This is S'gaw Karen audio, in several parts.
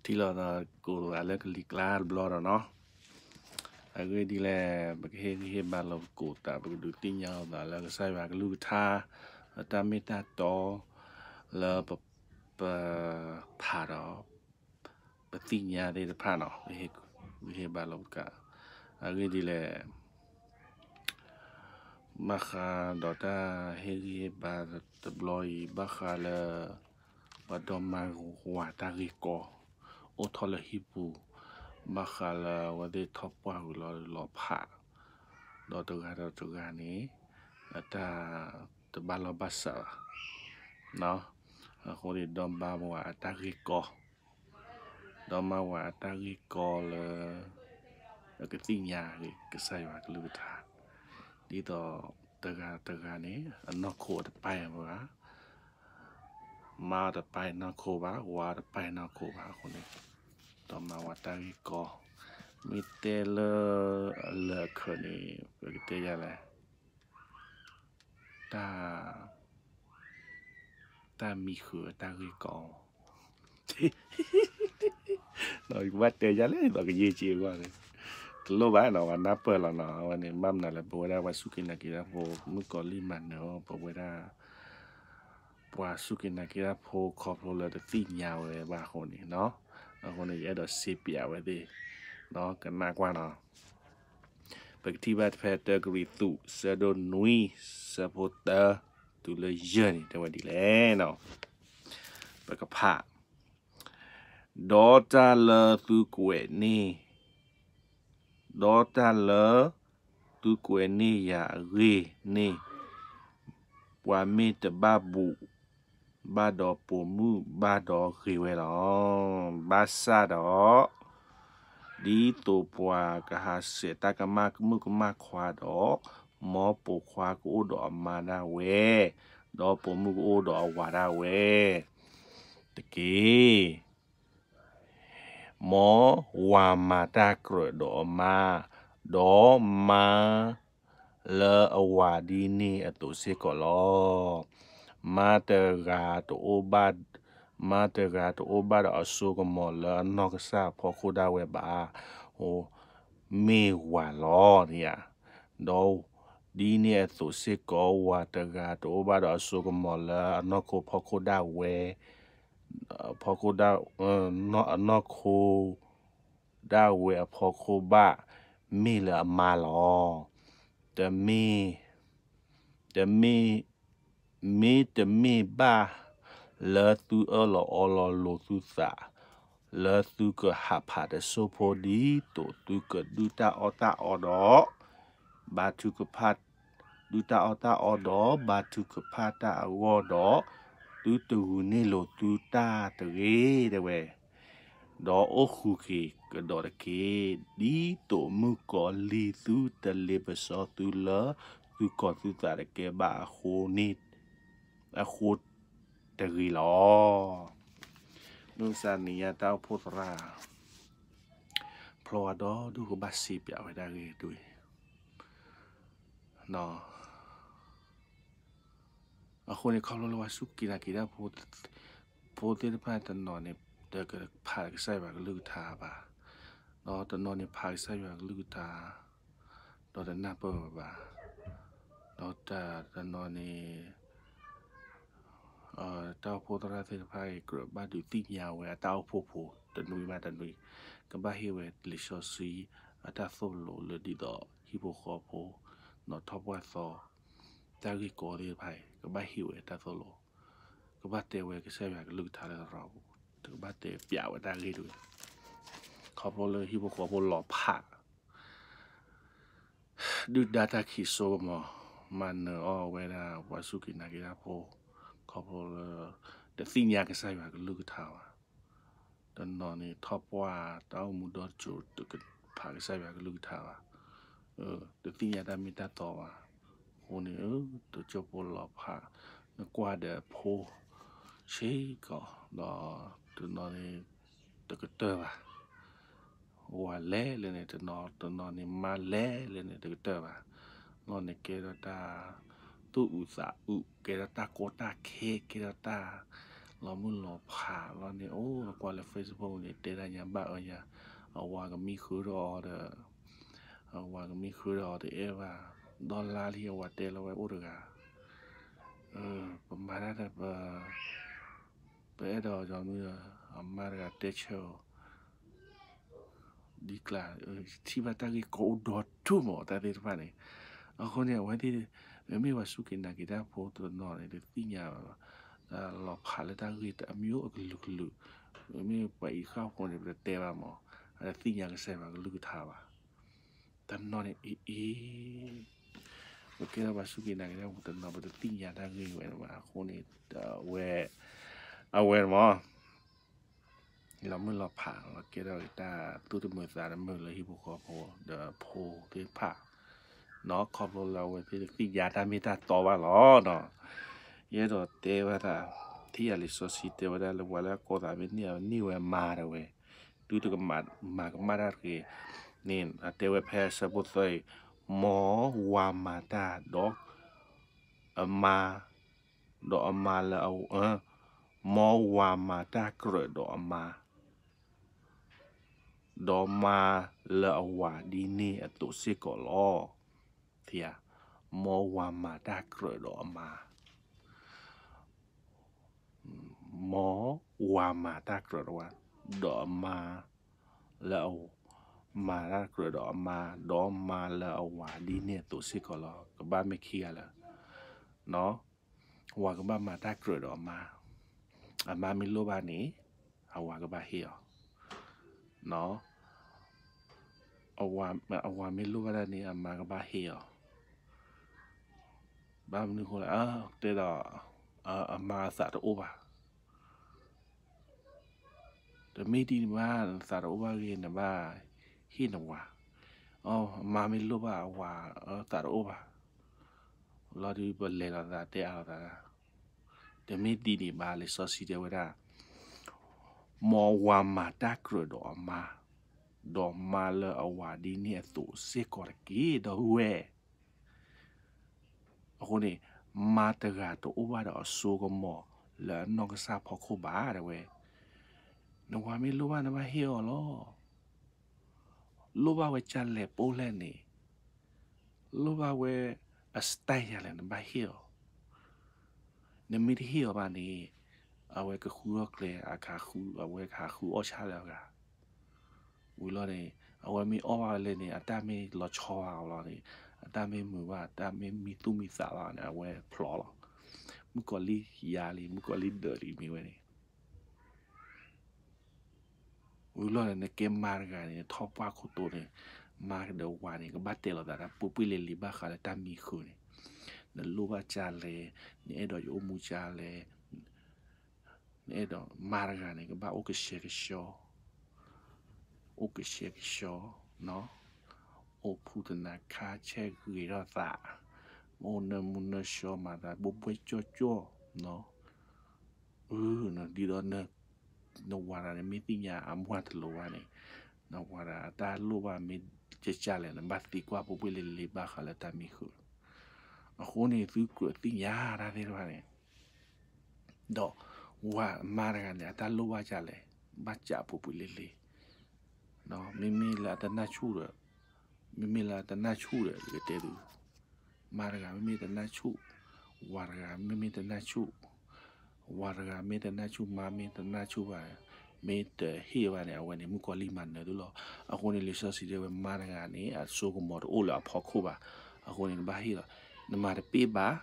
ထံၣ်လိာ်သးကိးသးလၢကလံၤကျါတဘျီဒီးနီၤ, အဂ့ၢ်ဒ်လဲၣ်, ပကဟ့ၣ်ဂံၢ်ဟ့ၣ်ဘါလိာ်ပကိးသး ပကဒုးသ့ၣ်ညါလိာ်သးလၢကစၢ်ယွၤကလုၢ်ကထါ, အတၢ်မ့ၢ်တၢ်တီ လၢပ ပဖးဒီး ပသ့ၣ်ညါသ့ၣ်တဖၣ်နီၤ, ပဟ့ၣ်ဘါလိာ်ပက, အဂ့ၢ်ဒ်လဲၣ် ဘၣ်ဃးဒီးတၢ်ဟ့ၣ်ဂံၢ်ဟ့ၣ်ဘါတဘျီအံၤ ဘၣ်ဃးလၢ ပှၤဒီမါဝၤတၢ်ဂ့ၢ်ကီ, အိၣ်ထီၣ်လၢဟံၣ်ပူၤ, ဘၣ်ဃးလၢအဝဲသ့ၣ်ထီၣ်ပှၢ်ဝံၤလီၤလီၤဖး, ဒီးတဂၤဒီးတဂၤန့ၣ် အတၢ်တဘၣ်လီၢ်ဘၣ်စးဘၣ်, အဃိန့ၣ် ဒီမါဝၤအတၢ်ဂ့ၢ်ကီ ဒီမါဝၤအတၢ်ဂ့ၢ်ကီလၢ အကသ့ၣ်ညါကစၢ်ယွၤကလုၢ်ကထါ, ဒ်သိးတဂၤတဂၤန့ၣ် အနီၢ်ခိအတပၢ်ဘၣ်, မါတပၢ်နီၢ်ခိဘၣ်, ဝၤတပၢ်နီၢ်ခိဘၣ်အဃိန့ၣ်, ဒီမါဝၤတၢ်ဂ့ၢ်ကီ, မ့ၢ်တဲလၢအလၢာ်အခၢးန့ၣ် ပကတဲယၤလဲၣ် တၢ် တၢ်မံဃုာ်အတၢ်ဂ့ၢ်ကီ, ဒီးယကဘၣ်တဲယၤလဲၣ် ဒီးကယဲၢ်က့အဂီၢ်န့ၣ်, တလိၣ်ဘၣ်နီၤ, ပှၤနၢ်ပၢၢ်လီၤနီၤ, အဝဲန့ၣ် ဘၣ်မနုၤလၢပဝဲဒၣ်ပှၤစူၢ်က့ၤနာ်က့ၤတၢ်ဖိ မုၣ်ကီၤလံၢ်မၤနၢၤအီၤ ပဝဲဒၣ် ပှၤစူၢ်က့ၤနာ်က့ၤတၢ်ဖိခီဖျိလၢတသ့ၣ်ညါဝဲဘၣ်အဃိန့ၣ်နီၤ, အဃိန့ၣ် ယအဲၣ်ဒိးစ့ပၠးဝဲသ့ၣ်, ကနၣ်ကွၢ်နီၤ ပကထံၣ်ဘၣ်ဖဲတၢကရံၣ်သူး ဆၢဒိၣ်နွံ ဆၢဖိတၢ တုၤလၢယဲၢ်န့ၣ် တဲဝဲဒ်လဲၣ်နီၤ, ပကဖး, ဒီးတၢ်လၢသုကွဲးန့ၢ် ဒီးတၢ်လၢသုကွဲးန့ၢ်ယၤအဂ့ၢ်န့ၣ် ပှၤမ့ၢ်တဘၣ်ဘူၣ်ဘၣ်ဒီးပိာ်မုၣ်ဘၣ်ဒီးဂ့ၤဝဲလီၤ. ဘၣ်ဆၣ်ဒီး ဒ်သိးပှၤကဟးဆှဲးတၢ်ကမၣ်မုၣ်ကမၣ်ခွါဒီး, မ်ပိာ်ခွါကအိၣ်ဒီးအမါဒၣ်ဝဲ, ဒီးပိာ်မုၣ်ကအိၣ်ဒီးအဝၤဒၣ်ဝဲတက့ၢ်. မ်ဝၤမၤတၢ်ကြၢးဒီးအမါ, ဒီးမါလၢအဝၤဒ်န့ၣ်အသိးစ့ၢ်ကီးလီၤ. မါတဂၤတအိၣ်ဘၣ်, မါတဂၤတအိၣ်ဘၣ်ဒီးအစိကမီၤလၢအနီၢ်ကစၢ်အဖီခိၣ်ဒၣ်ဝဲဘၣ်, မ့ၢ်ဝၤလီၤ. ဒီးဒ်န့ၣ်အသိးစ့ၢ်ကီး ဝၤတဂၤတအိၣ်ဘၣ်ဒီးအစိကမီၤလၢအနီၢ်ခိဖီခိၣ်ဒၣ်ဝဲ ဖီခိၣ်ဒၣ်, အနီၢ်ခိ ဒၣ်ဝဲအဖီခိၣ်ဘၣ် မ့ၢ်လၢအမါလီၤ. တမ့ၢ်, တမ့ၢ်, မ့တမ့ၢ်ဘၣ်လၢသုအၢၣ်လီၤအီလီၤလိာ်သုသး လၢသုကဟးဖးတစိၢ်ဖိ ဒ်သိးသုကဒုၣ်တၢ်အီၣ်တၢ်အီဒီး ဘါထုကဖၣ်, ဒုၣ်တၢ်အီၣ်တၢ်အီဒီး ဘါထုကဖၣ်တၢ်အဂီၢ်ဒီး, သုတဂုာ်န့ၢ်လိာ်သုတၢ်တဂ့ၤ တဲဝဲ, ဒီးအိၣ်ဃုာ်က့ၤကဒီးတက့ၢ်. ဒ်သိးမုၣ်ကီၤလံၢ်သုတလ့ပစီသုလၢသုကီၢ်သုသးတကဲဘၣ်အဃိန့ၣ်, အဃိတဂ့ၤလီၤ. မုၢ်မဆါနံၤညါတၢ်အိၣ်ဖှိၣ်သရၣ် ဖျီဝဲဒီဒူၣ် ကဘၣ်စံးပၠးဝဲဒၣ်ဂ့ၢ်တဂ့ၤ. အဃိန့ၣ် ခီဖျိလၢပှၤစူၢ်က့ၤနာ်က့ၤတၢ်ဖိ, ဖိသ့ၣ်တဖၣ်တနီၤန့ၣ် တကဖးကစၢ်ယွၤကလုၢ်ကထါဘၣ်, ဒီးတနီၤန့ၣ်ဖးကစၢ်ယွၤကလုၢ်ကထါ ဒီးတနၢ်ပၢၢ်ဝဲဘၣ်, ဒီးတနီၤန့ၣ် တၢ်အိၣ်ဖှိၣ်သရၣ်သ့ၣ်တဖၣ်အံၤ ကြၢးဘၣ်ဒုးသ့ၣ်ညါဝဲအတၢ်အိၣ်ဖှိၣ်ဖိ တနွံဘၣ်တနွံ, ကဘၣ်ဟ့ၣ်ဝဲလံာ်စီဆှံအတၢ်သိၣ်လိလၢဒ်သိးဟံၣ်ဖိဃီဖိ နီၣ်ထီၣ်ပှၢ်သီ တၢ်ဂ့ၢ်ကီသ့ၣ်တဖၣ်အံၤ ကဘၣ်ဟ့ၣ်ဝဲတၢ်သိၣ်လိ, ကဘၣ်တဲဝဲကစၢ်ယွၤကလုၢ်ကထါလၢသရိာ်ပူၤ, တကဘၣ်တဲပၠးဝဲတၢ်ဂ့ၢ်တဂ့ၤ, ခီဖျိလၢဟံၣ်ဖိဃီဖိလီၤဖး ဒုၣ်ဒါတၢ်ခံးစိကမီၤ မၤနၢၤအီၣ်ဝဲဒၣ်ပှၤစူၢ်က့ၤနာ်က့ၤတၢ်ဖိ, ခီဖျိလၢ တသ့ၣ်ညါကစၢ်ယွၤကလုၢ်ကထါဘၣ်, တနီၤန့ၣ်ထီၣ်ပှၢ်တၢ်အိၣ်မူဒီတစိၤ တကဖးကစၢ်ယွၤကလုၢ်ကထါဘၣ်, တသ့ၣ်ညါတၢ်မ့ၢ်တၢ်တီဘၣ်, အဃိန့ၣ် တစိၢ်ဖိလီၤဖး နကွၢ်ဒီးအဖိ ဆ့ကီး ဒီးတနီၤန့ၣ် တကတၢၢ်ဘၣ် ဝၤလဲၤလၢန့ၣ်တနီၤ, တနီၤန့ၣ်မါလဲၤလၢန့ၣ်တကတၢၢ်ဘၣ်, နီၢ်န့ၣ်ကဲထီၣ်တၢ်သူၣ်အုးသးအုး, ကဲထီၣ်တၢ်ကီတၢ်ခဲ, ကဲထီၣ်တၢ် လီၤမုၢ်လီၤဖးလီၤန့ၣ် အိၣ်ကွၢ်လၢ Facebook န့ၣ် တဲဒၣ်ညါဘၣ်အၢညါ, အဝၤကမံဃုထီၣ်အီၤဒီး, အဝၤကမံဃုထီၣ်အီၤတအဲၣ်ဘၣ်, ဒီလါလံအဝၤတဲလီၤဝဲအိၣ်တဂၤ, ပမၤတၢ်ဒီးပ, ပအဲၣ်ဒိးကီမုၢ်, အမါတဂၤတဲဆၢအီၤ ဒ်ကျါ, ထံၣ်ဘၣ်တၢ်ဂ့ၢ်ကီအိၣ်ဒီဒူၣ်မး တၢ်သ့ၣ်တဖၣ်န့ၣ်, အဃိန့ၣ် အဝဲသ့ၣ်, မ့မ့ၢ်ပှၤစူၢ်က့ၤနာ်က့ၤတၢ်ဖိတနီၤန့ၣ် တသ့ၣ်ညါဘၣ်, လီၤဖးလၢတၢ်ဂ့ၢ်အမံၤအိၣ်အကလုာ်ကလုာ်, မ့မ့ၢ်ပှၤအံၤဃၣ်ဖိန့ၣ် ပတတဲဘၣ်မး, အတသ့ၣ်ညါကစၢ်ယွၤကလုၢ်ကထါဘၣ်, တနီၤန့ၣ်အံၤအံၤ ပကဲထီၣ်ပှၤစူၢ်က့ၤနာ်က့ၤတၢ်ဖိတနီၤ ပတသ့ၣ်ညါတၢ်ဂ့ၢ်ဝဲဘၣ်, အဃိန့ၣ်, အဝဲ, အဝဲမး လီၤမုၢ်လီၤဖး လီၤကဲထီၣ်က့ၤတၢ်သူၣ်တမုာ်သးတမုာ်လၢဟံၣ်ဖိဃီဖိဒီးဖိသ့ၣ်တဖၣ်, ခီဖျိလၢအဝဲသ့ၣ်တသ့ၣ်ညါတၢ်မ့ၢ်တၢ်တီဘၣ်လီၤနီၤ, ယအဲၣ်ဒိးတဲဘၣ်တၢ်, ထံၣ်ယၤလံာ်စီဆှံတဲဝဲဒၣ်လၢပှၤလၢအကီသးမ့ၢ်န့ၢ်န့ၢ်ဝဲမါတဝဲ, သုတကမၤကမၣ်တၢ်တဂ့ၤ, န့ၣ် အတဲဝဲဖဲအဆၢဖိသၢအံၤ, မ်ဝၤမၤတၢ်ဒီး, အမါ, ဒီးအမါလၢအ, မ်ဝၤမၤတၢ်ကြၢးဒီးအမါ, ဒီးမါလၢအဝၤဒ်န့ၣ်အသိးစ့ၢ်ကီးလီၤ. မ်ဝၤမၤတၢ်ကြၢးဒီးအမါ, မ်ဝၤမၤတၢ်ကြၢးဒီးဝၤ, ဒီးအမါလၢအ, မၤတၢ်ကြၢးဒီးအမါ, ဒီးမါလၢအဝၤဒ်န့ၣ်အသိးစ့ၢ်ကီးလီၤ. ကဘၣ်မ့ၢ်ခံဂၤလၢာ်, ဝၤကဘၣ်မၤတၢ်ကြၢးဒီးအမါ, အမါမ့ၢ်လိၣ်ဘၣ်န့ၣ်, အဝၤကဘၣ်ဟ့ၣ်အီၤ, အဝၤမ့ၢ်လိၣ်ဘၣ်ဒၣ်န့ၣ် အမါကဘၣ်ဟ့ၣ်အီၤ, ဘၣ်မနုၤအဃိလဲၣ်, တဲဒီး, အမါအသးတအိၣ်ဘၣ် တမ့ၢ်ဒ်န့ၣ်ဘၣ်, နသးတအိၣ်ဘၣ်ဂ့ၤ နဘၣ်ဟ့ၣ်နဝၤ, အမါမ့ၢ်လိၣ်ဘၣ်အဝၤအသးတအိၣ်ဘၣ်, လီၤဒုးပလဲၤလိာ်သးတဲအါလိာ်သး, တမ့ၢ်ဒ်န့ၣ်ဘၣ် လံာ်စီဆှံတဲဝဲဒၣ်, မ်ဝၤမၤတၢ်ကြၢးဒီးအမါ, ဒီးမါလၢအဝၤဒ်န့ၣ်အသိးစ့ၢ်ကီးတက့ၢ် ဒီပုၢ်ဝဲၢ် အဃိန့ၣ်, မါတဂၤတအိၣ်ဘၣ်ဒီးအစိကမီၤလၢအနီၢ်ကစၢ်ဖီခိၣ်ဘၣ် တဲဝဲ, နဝၤမ့ၢ်လိၣ်ဘၣ်နဘၣ်ဟ့ၣ်အီၤလီၤ. လိၣ်ဘၣ်ဝဲကၢ်လဲၣ်ပိၢ်လဲၣ်န့ၣ်, လိၣ်ဘၣ်ဝဲအstyleယၤလဲၣ် နဘၣ်ဟ့ၣ်အီၤ, နမ့ၢ်တဟ့ၣ်အီၤဘၣ်န့ၣ်, အဝဲကဃုအီၣ်ကျဲ, အဝဲကဟးဃုအီၣ်ဆၣ်လၢအဂၤ ဝံၤလီၤန့ၣ်, အဝဲမ့ၢ်အီၣ်ဘၣ်ဝဲလဲၣ်န့ၣ် အတၢ်မ့ၢ်လီၤဆီဘၣ်အီၤလီၤန့ၣ်, အတၢ်မ့ၢ်မုာ်ဘၣ် အတၢ်မ့ၢ်မံသူၣ်မံသးဘၣ်န့ၣ် အဝဲဖျိးလီၤ. မုၣ်ကီၤလံၢ်ယါလံ မုၣ်ကီၤလံၢ်ဒၢးလံမ့ၢ်ဝဲန့ၣ် ဝံၤလီၤန့ၣ် နကဲမါတဂၤန့ၣ် နထီၣ်ပှၢ်ခိၣ်တိန့ၣ်, မါကဒီးဝၤန့ၣ် ကဘၣ်တဲလိာ်သးတၢ်ပူၤပူၤလံၤလံၤဘၣ်ဃးလၢတၢ်မံဃုာ်န့ၣ်, နလိၣ်ဘၣ်ကၢ်လဲၣ်, နအဲၣ်ဒိးယအိၣ်မူကၢ်လဲၣ်, နအဲၣ်ဒိးမါတဂၤန့ၣ် ကဘၣ်အိၣ်ကဆှဲကဆှီ အိၣ်ကဆှဲကဆှီ, အိၣ်ဖူတနၤခါဆဲးဂ့ၤထီၣ်သး, အိၣ်နၢမူနၢဆှီမၤသးဘှဲဘှဲကၠီကၠီ, ဒ်သိး နဝၤတဂၤန့ၣ်မ့ၢ်သ့ၣ်ညါအမါတလိၤဘၣ်န့ၣ်, နဝၤတဂၤအတၢ်လိၣ်ဘၣ်မ့ၢ်ကၢ်လဲၣ် နဘၣ်သံကွၢ်ပူၤပူၤလံၤလံၤဘၣ်ဃးလၢတၢ်မံဃုာ်, အဃိန့ၣ် သုကြၢးသ့ၣ်ညါတၢ်သ့ၣ်တဖၣ်န့ၣ် ဒီးဝၤမါတဂၤန့ၣ် အတၢ်လိၣ်ဘၣ်ကၢ်လဲၣ်, ဘၣ်ကၢ်ပူၤပူၤလံၤလံၤ, မ့မ့ၢ်လၢအတနၢ်ဆူၣ်ဒီး, မ့မ့ၢ်လၢအတနၢ်ဆူၣ်ဒီး ယကတဲသု, မါတဂၤမ့မ့ၢ်တနၢ်ဆူၣ်, ဝၤတဂၤမ့မ့ၢ်တနၢ်ဆူၣ်, ဝၤတဂၤမ့ၢ်တနၢ်ဆူၣ် မါမ့ၢ်တနၢ်ဆူၣ်ဘၣ်, မ့ၢ်တဟ့ၣ်ဘၣ်န့ၣ် အဝဲန့ၣ် မုၣ်ကီၤလံၢ်မၤနၢၤသုလီၤ. အဃိန့ၣ် လံာ်စီဆှံတဲဝဲမါတဂၤန့ၣ် အစိကမီၤတအိၣ်လၢအဖီခိၣ်ဘၣ်, အဃိန့ၣ် နဘၣ်ဟ့ၣ်လီၤ, နမၤတပ့ၢ်ဘၣ်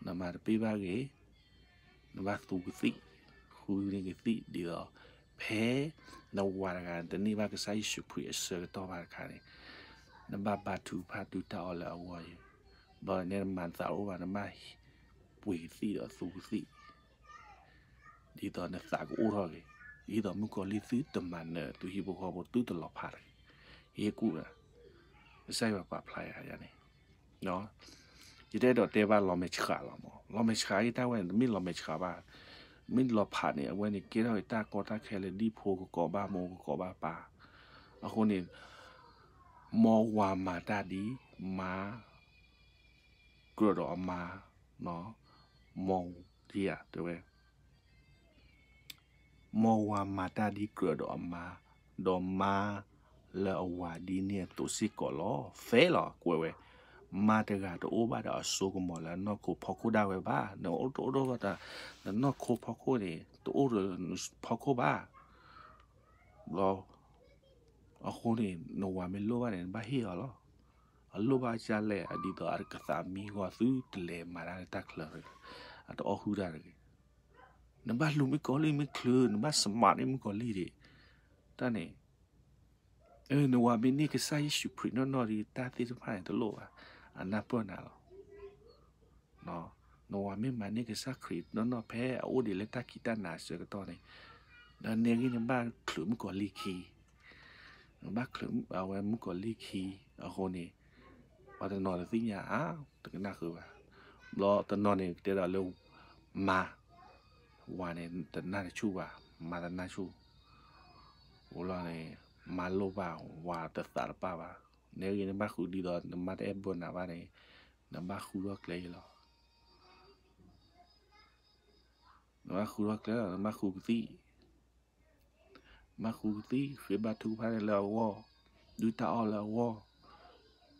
နမၤတပ့ၢ်ဘၣ်ဂ့ၤ, နဘၣ်သူကသံၣ်, ဃုန့ၢ်ကသံၣ်ဒ်သိး, ဖဲနဝၤတဂၤတန့ၢ်ဘၣ်ကစၢ်ယ့ၣ်ၡူးခရံာ်အဆၢကတီၢ်ဘၣ်တခါန့ၣ်, နဘၣ်ဘါထုကဖၣ်တုၤတၢ်အီၣ်လၢအဂီၢ်အံၤ, ဒီးနဲနမၤသးအိၣ်ဘၣ် နဘၣ်ပှ့ၤကသံၣ်ဒီးသူကသံၣ် ဒ်သိးနသးကအိၣ်ထီၣ်ဂ့ၤ, ဒ်သိးမုၣ်ကီၤလံၢ်သုတမၤနၢၤ သုဟံၣ်ဖိဃီဖိသုတလီၤဖးတဂ့ၤ, ယဲကူၣ်, ကစၢ်ယွၤပာ်ဖျါယၤန့ၣ်, ယတအဲၣ်ဒိးတဲဘၣ်လီၤမဲာ်ဆှးလီၤမး, လီၤမဲာ်ဆှးအံၤတၢ်ဝဲန့ၣ် တမ့ၢ်လီၤမဲာ်ဆှးဘၣ်, မ့ၢ်လီၤဖးန့ၣ် အဝဲန့ၣ်ကဲထီၣ်တၢ်ကီတၢ်ခဲလၢဒ်ဖိကကိးဘၣ်မိၢ်ကကိးဘၣ်ပၢ်, အဃိန့ၣ် မ်ဝၤမၤတၢ်ဒ်မါ ကြၢးဒီးအမါ, မ်, တဲဝဲ, မ်ဝၤမၤတၢ်ဒ်ကြၢးဒီးအမါ, ဒီးမါလၢအဝၤဒ်န့ၣ်အသိးစ့ၢ်ကီးလီၤ. သဲလီၤကွဲးဝဲ, မါတဂၤတအိၣ်ဘၣ်ဒီးအစိကမီၤလၢအနီၢ်ခိဖီခိၣ်ဒၣ်ဝဲဘၣ်. နအိၣ်တအိၣ်ဒီးတၢ်, နနီၢ်ခိဖီခိၣ်န့ၣ် တအိၣ်ဒီးဖီခိၣ်ဘၣ်. ဒီး အဃိန့ၣ် နဝၤမ့ၢ်လိၣ်ဘၣ်န့ၣ် နဘၣ်ဟ့ၣ်အီၤလီၤ. အလိၣ်ဘၣ်ကလဲၣ် အဒ်သိးအကသးမံဂီၤသုတလဲၤမၤတၢ်လၢတၢ်ချၢ, အတအီၣ်ဃုာ်တၢ်တဂ့ၤ. နဘၣ်လူၤမုၣ်ကီၤလံၢ်မ့ၢ်ချုး, နဘၣ် smart န့ၢ်မုၣ်ကီၤလံၢ်ဒံး, တၢ်န့ၣ်, နဝၤမ့ၢ်န့ၢ်ကစၢ်ယ့ၣ်ၡူးခရံာ်နီၢ်နီၢ်ဒီး တၢ်သ့ၣ်တဖၣ်န့ၣ်တလိၣ်ဘၣ်, အနၢ်ပၢၢ်နၤလီၤ. နဝၤမ့ၢ်မၤန့ၢ်ကစၢ်ခရံာ်နီၢ်နီၢ်ဖဲအအိၣ်ဒံးလၢတၢ်ခံးတၢ်နၤအဆၢကတီၢ်န့ၣ်, ဒီးနဲဂ့ၤနဘၣ်ချုးမုၣ်ကီၤလံၢ်ခံ, နဘၣ်ချုးအဝဲမုၣ်ကီၤလံၢ်ခံ, အဃိန့ၣ် ပှၤတနီၤတသ့ၣ်ညါဧါ, တကနၣ်ဃုာ်ဘၣ်. ဘျီတနီၤန့ၣ်တဲဒီးလၢ မါ, ဝၤန့ၣ် တနၢ်တဆူၣ်ဘၣ်, မါတနၢ်ဆူၣ်, အိၣ်လီၤန့ၣ်, မါလိၣ်ဘၣ်ဝၤတသးတပၣ်ဘၣ်. နဲဂ့ၤနဘၣ်ဃုာ်ဒ်သိး နမါတအဲၣ်ဘၢနၤဘၣ်န့ၣ်, နဘၣ်ဃုထီၣ်ကျဲအံၤလီၤ. နဘၣ်ဃုထီၣ်ကျဲလီၤ, နဘၣ်ဃုကသံၣ် မၤဃုကသံၣ်, ဃ့ဘါထုကဖၣ်န့ၣ်လၢအဂီၢ်, ဒုၣ်တၢ်အီၣ်လၢအဂီၢ်,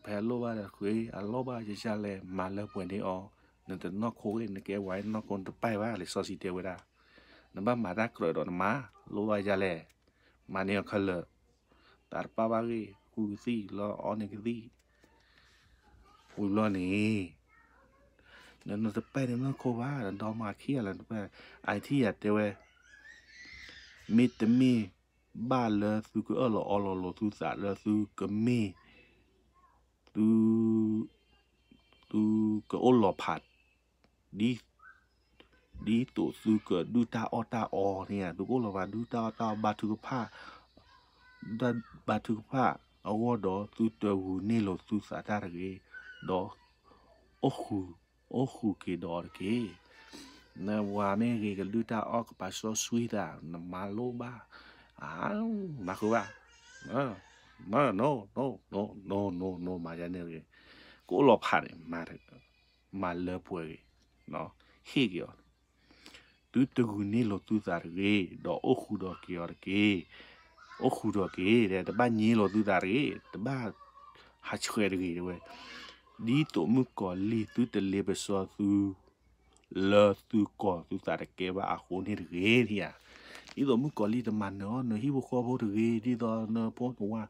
ဖဲအလိၣ်ဘၣ်ဒီးဃ့, အလိၣ်ဘၣ်ကစၢ်လဲၣ် မၤလၢပှဲၤန့ၢ်အီၤ, နတနီၢ်ခိဂ့ၤ, နကဲဝၤနီၢ်ခိနတပၢၢ်ဘၣ်, လံာ်စီဆှံတဲဝဲဒၣ်, နဘၣ်မၤတၢ်ကြၢးဒီးနမါ, လိၣ်ဘၣ်ကစၢ်လဲၣ်, မၤန့ၢ်အီၤခဲလၢာ်, တၢ်တပၢၢ်ဘၣ်ဂ့ၤ, ဃုကသံၣ်လီၤ, အီၣ်န့ၢ်ကသံၣ် ဝံၤဘျီန့ၣ်, နတပၢၢ်နနီၢ်ခိဘၣ်, နဒီမါခံဂၤလၢနတပၢၢ်, အထံၣ်ယၤတဲဝဲ, မ့တမ့ၢ်ဘၣ်လၢသုကအၢၣ်လီၤအီလီၤလိာ်သုသးလၢသု, သုကမ့ၢ်, သု, သုကအိၣ်လီၤဖး, ဒ် ဒ်သိးသုကဒုၣ်တၢ်အီၣ်တၢ်အီန့ၣ်ဧါ, သုကအိၣ်လီၤဖးဒုၣ်တၢ်အီၣ်တၢ်အီဘါထုကဖၣ်, ဒုၣ်တၢ်ဘါထုကဖၣ်အဂီၢ်ဒီး သုတဂုာ်န့ၢ်လိာ်သုသးတၢ်တဂ့ၤ, ဒီး အိၣ်ဃုာ်, အိၣ်ဃုာ်က့ၤဒီးအီၤတက့ၢ်. နဝၤမ့ၢ်ဂ့ၤကဒုၣ်တၢ်အီၣ်ကပာ်စီဆှံသး, နမါလိၣ်ဘၣ်, အါ, မၤဃုာ်ဘၣ်, မ, no, no, no, no, no, no, မၤယၤန့ၣ်တဂ့ၤ, ကအိၣ်လီၤဖးန့ၣ်, မၤလၢပှဲၤဂ့ၤ, ဟ့ၣ်က့ၤအီၤ သုတဂုာ်န့ၢ်လိာ်သုသးတဂ့ၤ, ဒီးအိၣ်ဃုာ်ဒီးက့ၤအီၤတက့ၢ်. အိၣ်ဃုာ်ဒီးက့ၤ, တဘၣ်ညိလိာ်သုသးတဂ့ၤ, တဘၣ်ဟးဆှဲးတဂ့ၤတဲဝဲ, ဒ်သိးမုၣ်ကီၤလံၢ်သုတလ့ပစီသု လၢသုကီၢ်သုသးတကဲဘၣ်အဃိန့ၣ်တဂ့ၤဧါ. ဒ်သိးမုၣ်ကီၤလံၢ်တမၤနၢၤအီၣ်နဟံၣ်ဖိဃီဖိတဂ့ၤ, ဒ်သိးနဖိနဝၤ,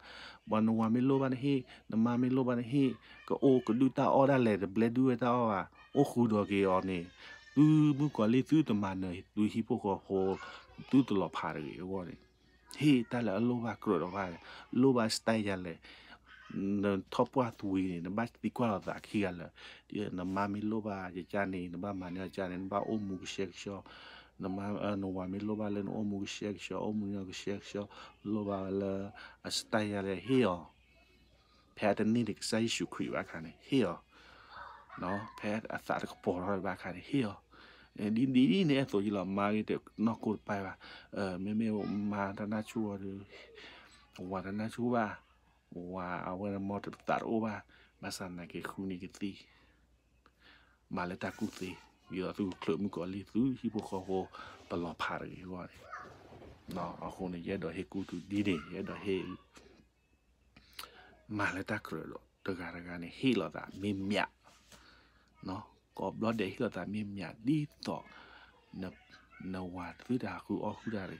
ပှၤနဝၤမ့ၢ်လိၣ်ဘၣ်နဟ့ၣ်, နမါမ့ၢ်လိၣ်ဘၣ်နဟ့ၣ်, ကအိၣ်ကဒုၣ်တၢ်အီၣ်ဒၣ်လဲာ် တဘျဲဒုၣ်ဝဲတၢ်အီၣ်ဘၣ်, အိၣ်ဃုာ်ဒီးက့ၤအီၤန့ၣ်, သုမုၣ်ကီၤလံၢ်သုတမၤနၢၤသုဟံၣ်ဖိဃီဖိ, သုတလီၤဖးတဂ့ၤအဂီၢ်န့ၣ်, ဟ့ၣ်တၢ်လၢအလိၣ်ဘၣ်ကြၢးဒီးဘၣ်, လိၣ်ဘၣ် style ယၤလဲၣ်, နထီၣ်ပှၢ်သွံန့ၣ် နဘၣ်သံကွၢ်လိာ်သးခံဂၤလၢာ်, နမါမ့ၢ်လိၣ်ဘၣ်ယကန့ၣ် နဘၣ်မၤန့ၢ်အီၤကန့ၣ် နဘၣ်အိၣ်မူကဆှဲကဆှီ, နမါ, နဝၤမ့ၢ်လိၣ်ဘၣ်လၢနအိၣ်မူကဆှဲကဆှီ, အိၣ်မူန့ၢ်အီၤကဆှဲကဆှီ, လိၣ်ဘၣ်လၢအ style ယၤလဲၣ် ဟ့ၣ်အီၤ ဖဲအတန့ၢ်ဒံးကစၢ်ယ့ၣ်ၡူးခရံာ်ဘၣ်အခါန့ၣ် ဟ့ၣ်အီၤ, ဖဲအသးတကပီၤထီၣ်ဘၣ်အခါန့ၣ် ဟ့ၣ်အီၤ, ဒ်ဒ်န့ၣ်အသိးယလီၤ မါဂ့ၤတနီၢ်ခိတပၢၢ်ဘၣ်, မ့မ့ၢ်မါတနၢ်ဆူၣ်အီၤဒီး, ဝၤတနၢ်ဆူၣ်ဘၣ်, ဝၤအဝဲမ့ၢ်တသးတအိၣ်ဘၣ်, ဘၣ်ဆၣ်သနာ်က့ဃုန့ၢ်ကသံၣ် မၤလၢတၢ်ကူၣ်သ့, ဒ်သိးသုချုးမုၣ်ကီၤလံၢ်သုဟံၣ်ဖိဃီဖိ တလီၤဖးတဂ့ၤအဂီၢ်န့ၣ်, အဃိန့ၣ် ယအဲၣ်ဒိးဟ့ၣ်ကူၣ်တုၤဒ်န့ၣ် ယအဲၣ်ဒိးဟ့ၣ် မၤလၢတၢ်ကြၢးဒီးတဂၤတဂၤန့ၣ် ဟ့ၣ်လီၤသးမ့ၢ်မး, ကိးဘျီဒဲးဟ့ၣ်လီၤသးမ့ၢ်မး ဒ်သိး နဝၤသုတဟးဃုအီၣ်ဃုာ်တၢ်တဂ့ၤ,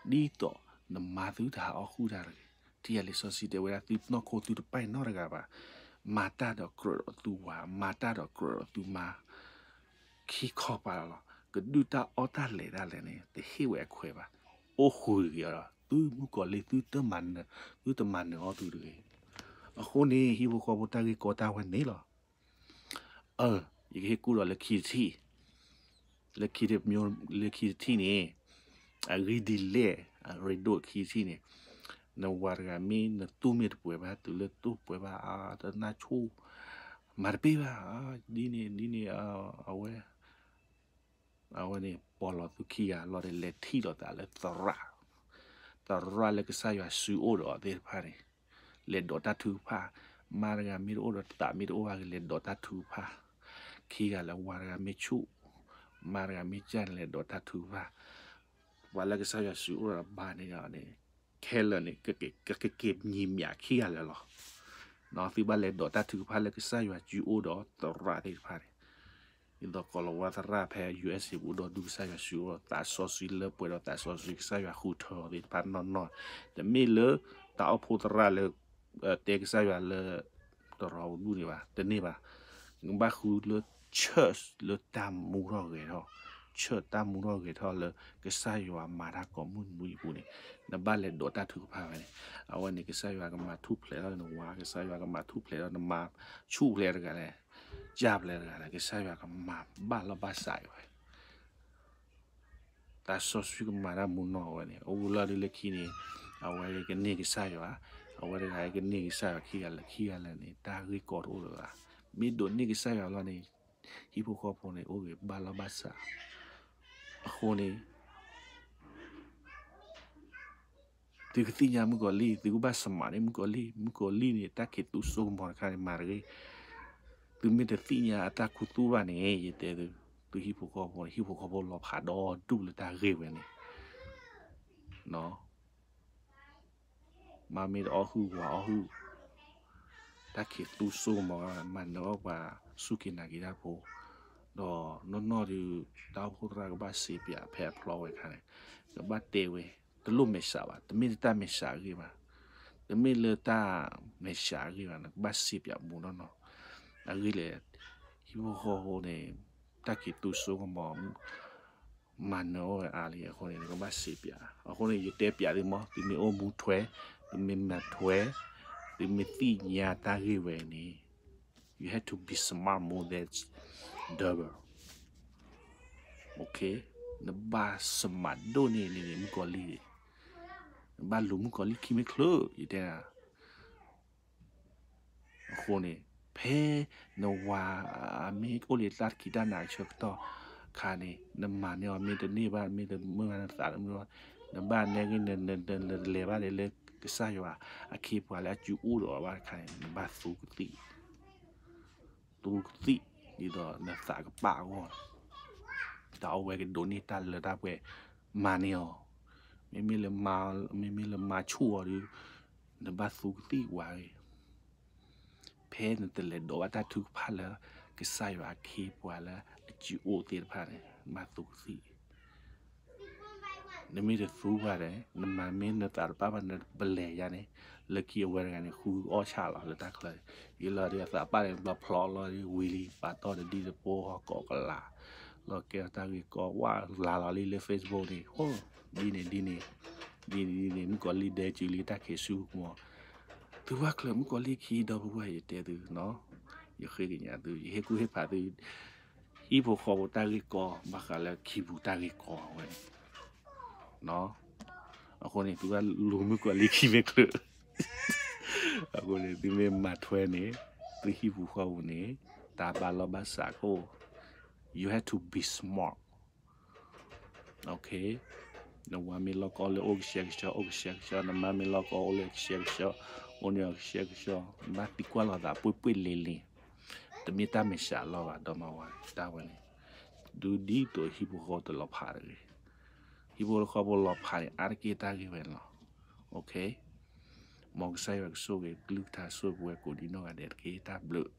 ဒ်သိးနမါသုတဟးအီၣ်ဃုာ်တၢ်တဂ့ၤ, ထံၣ်ယၤလံာ်စီဆှံတဲဝဲဒၣ် သုနီၢ်ခိသုတပၢၢ်နီတဂၤဘၣ်, မၤတၢ်ဒီးကြၢးဒီးသုဝၤ, မၤတၢ်ဒီးကြၢးဒီးသုမါ, ခံခီပၤလီၤလီၤ, ကဒုၣ်တၢ်အီၣ်တၢ်လဲၤဒၣ်လဲာ်န့ၣ် တဟ့ၣ်ဝဲအခွဲးဘၣ်, အိၣ်ဃုာ်က့ၤအီၤဒီး သုမုၣ်ကီၤလံၢ်သုတမၤနၢၤ, သုတမၤနၢၤအီၣ်သုတဂ့ၤ, အဃိန့ၣ် ဟံၣ်ဖိဃီဖိတၢ်ဂ့ၢ်ကီတၢ်ဝဲန့ၣ်လီၤ. အၢ, ယကဟ့ၣ်ကူၣ်ဒီးလၢခံတထံၣ်, လၢခံတမံၤ, လၢခံတထံၣ်န့ၣ်, အဂ့ၢ်ဒ်လဲၣ်, အရ့ဒိၣ်ခံတထံၣ်န့ၣ်, နဝၤတဂၤမ့ၢ်နတူၢ်မ့ၢ်တပှဲၤဘၣ် တုၤလၢတူၢ်ပှဲၤဘၣ် တနၢ်ဆိၣ်, မၤတပ့ၢ်ဘၣ်, ဒ်န့ၣ် ဒ်န့ၣ်, အဝဲ အဝဲန့ၣ် ပီၢ်လီၤသုခံဂၤလီၤဒီး လဲၤထံၣ်လိာ်သးလၢသရၣ်, သရၣ်လၢကစၢ်ယွၤစုအိၣ်ဒီးအီၤသ့ၣ်တဖၣ်န့ၣ်, လဲၤဒိးတၢ်ထုကဖၣ်, မါတဂၤမ့ၢ်တအိၣ်ဒီးသးမ့ၢ်တအိၣ်ဘၣ်က့ၤ လဲၤဒိးတၢ်ထုကဖၣ်, ခံဂၤလၢဝၤတဂၤမ့ၢ်ဆူၣ်, မါတဂၤမ့ၢ်ကၢ်န့ၣ် လဲၤဒိးတၢ်ထုကဖၣ်, ပှၤလၢကစၢ်ယွၤစူးအိၣ်ဒီးဘါန့ၣ်ဒီးန့ၣ် ခဲလၢာ်န့ၣ် ကက့ၤမံၤမၠးခံဂၤလၢာ်လီၤ. သုဘၣ်လဲၤဒိးတၢ်ထုကဖၣ်လၢကစၢ်ယွၤစူးအိၣ်ဒီးသရၣ်သ့ၣ်တဖၣ်န့ၣ် ဒ်သိးကီၤလၤဝါသရၣ်ဖဲ ယူၢ်အ့းစ့ၣ် ပူၤဒီးဒူကစၢ်ယွၤစူးအိၣ် သးစီဆှံလၢပှဲၤဒီးသးစီဆှံကစၢ်ယွၤဃုထၢအီၤသ့ၣ်တဖၣ်နီၢ်နီၢ်, တမ့ၢ်လၢတၢ်အိၣ်ဖှိၣ်သရၣ်လၢ တဲကစၢ်ယွၤလၢ တရီပူၤန့ၣ်ဘၣ် တန့ၢ်ဘၣ်. နဘၣ်ဃုလၢ church လၢတၢ်မူထီၣ်ဂဲၤထီၣ်, church တၢ်မူထီၣ်ဂဲၤထီၣ်လၢကစၢ်ယွၤမၤတၢ်ကိးမုၢ်နွံအပူၤန့ၣ် နဘၣ်လဲၤဒိးတၢ်ထုကဖၣ်ဝဲန့ၣ် အဝဲန့ၣ်ကစၢ်ယွၤကမၤထူၣ်ဖျဲးထီၣ်နဝၤ, ကစၢ်ယွၤကမၤထူၣ်ဖျဲးထီၣ်နမၤဆူၣ်ဖျဲးတဂၤလဲၣ်, ကၢ်ဖျဲးတဂၤလဲၣ် ကစၢ်ယွၤကမၤဘၣ်လီၢ်ဘၣ်စးအီၤဝဲ သးစီဆှံကမၤတၢ်မူနီၢ်ဝဲန့ၣ် အိၣ်လီၤဒ်လၢခံန့ၣ် အဝဲကန့ၢ်ကစၢ်ယွၤ, အဝဲတဂၤကန့ၢ်ကစၢ်ယွၤခံဂၤလၢာ်ခံဂၤလၢာ်န့ၣ် တၢ်ဂ့ၢ်ကီတအိၣ်လၢၤဘၣ်. မ့ၢ်ဒိးန့ၢ်ကစၢ်ယွၤလီၤန့ၣ် ဟံၣ်ဖိဃီဖိန့ၣ် အိၣ်ဂ့ၤဘၣ်လီၢ်ဘၣ်စး. အဃိန့ၣ် သုကသ့ၣ်ညါမုၣ်ကီၤလံၢ်, သုကဘၣ် smart န့ၣ် မုၣ်ကီၤလံၢ်, မုၣ်ကီၤလံၢ်န့ၣ် တၢ်ခံးသူစိကမီၤတခါန့ၣ် မၤတဂ့ၤ. သုမ့ၢ်တသ့ၣ်ညါအတၢ်ခူသူၣ်ဘၣ်န့ၣ် ယတဲသု, သုဟံၣ်ဖိဃီဖိန့ၣ် ဟံၣ်ဖိဃီဖိလီၤဖးဒီဒူၣ်လၢတၢ်ဂ့ၢ်ဝဲန့ၣ် မၤမ့ၢ်တအီၣ်ဟုၣ်ဝၤအီၣ်ဟုၣ်, တၢ်ခံးသူစိကမီၤ မၤနၢၤအီၣ်ပှၤစူၢ်က့ၤနာ်က့ၤတၢ်ဖိ, ဒီးနီၢ်နီၢ်ဒုး တၢ်အိၣ်ဖှိၣ်သရၣ်ကဘၣ်စံးပၠးဖဲအဖျီဝဲအခါန့ၣ် ကဘၣ်တဲဝဲ, တလိၣ်မဲာ်ဆှးဘၣ်, တမ့ၢ်လၢတၢ်မဲာ်ဆှးအဂ့ၢ်ဘၣ်, တမ့ၢ်လၢတၢ်မဲာ်ဆှးအဂ့ၢ်ဘၣ်, နကဘၣ်စံးပၠးမူနီၢ်နီၢ်, အဂ့ၢ်လဲၣ်, ဟံၣ်ဖိဃီဖိန့ၣ် တၢ်ခံးသူစိကမီၤ မၤနၢၤအီၣ်ဝဲအါလံအဃိန့ၣ် နကဘၣ်စံးပၠး. အဃိန့ၣ် ယတဲပၠးသုမး, သုမ့ၢ်အိၣ်မူထွဲ, သုမ့ၢ်မၤထွဲ, သုမ့ၢ်သ့ၣ်ညါတၢ်ဂ့ၢ်ဝဲန့ၣ် you have to be smart more than double. နဘၣ်စမးဒိၣ်န့ၢ်န့ၣ် မုၣ်ကီၤလံၢ်, နဘၣ်လူၤမုၣ်ကီၤလံၢ်ခံမ့ၢ်ချုး, ယတဲ အဃိန့ၣ် ဖဲနဝၤမ့ၢ်အိၣ်လၢတၢ်တကံးတၢ်နးဆၢကတီၢ်ခါန့ၣ် နမၤန့ၢ်အီၤမ့ၢ်တန့ၢ်ဘၣ် မ့ၢ်တမုာ်ဘၣ်နသးတမုာ်ဘၣ်, နဘၣ်နဲက့ၤ နလဲၤဘၣ်ဒ်လၢ ကစၢ်ယွၤအခ့အပှၤလၢအစုအိၣ်ဒီးအီၤဘၣ်တခါန့ၣ် နဘၣ်သူကသံၣ် သူကသံၣ် ဒ်သိးနသးကပာ်အဂီၢ်, ဒီးအဝဲကဒိးန့ၢ်တၢ်လၢတၢ်ပှဲၤ မၤန့ၢ်အီၤ, မ့မ့ၢ်လၢမၤ, မ့မ့ၢ်လၢမၤဆူၣ်အီၤဒီး နဘၣ်သူကသံၣ်ဝဲအံၤ, ဖဲနတလဲၤဒိးဘၣ်တၢ်ထုကဖၣ်လၢ ကစၢ်ယွၤအခ့အပှၤလၢအစုအိၣ်သ့ၣ်တဖၣ်န့ၣ် နဘၣ်သူကသံၣ် နမ့ၢ်တသူဘၣ်န့ၣ် နမၤမ့ၢ်နသးတပာ်ဘၣ် နပလဲၤယါန့ၣ် လၢခံအဝဲတဂၤန့ၣ် ဃုအီၣ်ဆၣ်လီၤလၢတၢ်ချၢ, ယလီၤဒီးအသးပာ်န့ၣ် ဘျီဖျိးလီၤဒီး ဝံၤလံ ပာ်တီၢ်တဒံတပိ ဟီၣ်ကိးကလး, လီၤကဲထီၣ်တၢ်ဂ့ၢ်ကီ ဝၣ်လၤလီၤလံလၢ Facebook န့ၣ် ဟိ ဒ်န့ၣ်ဒ်န့ၣ်, ဒ်န့ၣ်ဒ်န့ၣ် မုၣ်ကီၤလံၢ်ဒဲစုလံတၢ်ခံးဆူမီၤ, သုဘၣ်ချုးမုၣ်ကီၤလံၢ်ခံဒီပုၢ်ဝဲၢ် ယတဲသု, ယဃ့ကညးသု ယဟ့ၣ်ကူၣ်ဟ့ၣ်ဖးသု ဟံၣ်ဖိဃီဖိတၢ်ဂ့ၢ်ကီ ဘၣ်ဃးလၢခံပူၤတၢ်ဂ့ၢ်ကီဝဲန့ၣ်, အဃိန့ၣ် သုဘၣ်လူၤမုၣ်ကီၤလံၢ်ခံမ့ၢ်ချုး, အဃိန့ၣ် သုမ့ၢ်မၤထွဲန့ၣ် သုဟံၣ်ပူၤဃီပူၤန့ၣ် တၢ်ဘၣ်လီၢ်ဘၣ်စးကအိၣ်, you have to be smart. နဝၤမ့ၢ်လီၤကီလၢအိၣ်ကဆှဲကဆှီ အိၣ်ကဆှဲကဆှီ, နမါမ့ၢ်လီၤကီအိၣ်လၢကဆှဲကဆှီ, အိၣ်န့ၢ်အီၤကဆှဲကဆှီ, နဘၣ်သံကွၢ်လိာ်သးပှ့ၤပှ့ၤလ့ၤလ့ၤ, တမ့ၢ်တၢ်မဲာ်ဆှးလီၤဘၣ် ဒီမါဝၤ တၢ်ဝဲန့ၣ်, ဒုးဒ်သိးဟံၣ်ဖိဃီဖိတလီၤဖးတဂ့ၤ, ဟံၣ်ဖိဃီဖိလီၤဖးန့ၣ် အါတက့ၢ်တၢ်ဂ့ၢ်ဝဲန့ၣ်လီၤ. မ်ကစၢ်ယွၤကဆိၣ်ဂ့ၤ ကလုၢ်ကထါဆိၣ်ဂ့ၤပဝဲကိးဒံနီၢ်ဂၤဒဲးတက့ၢ်. တၢ်ဘျုး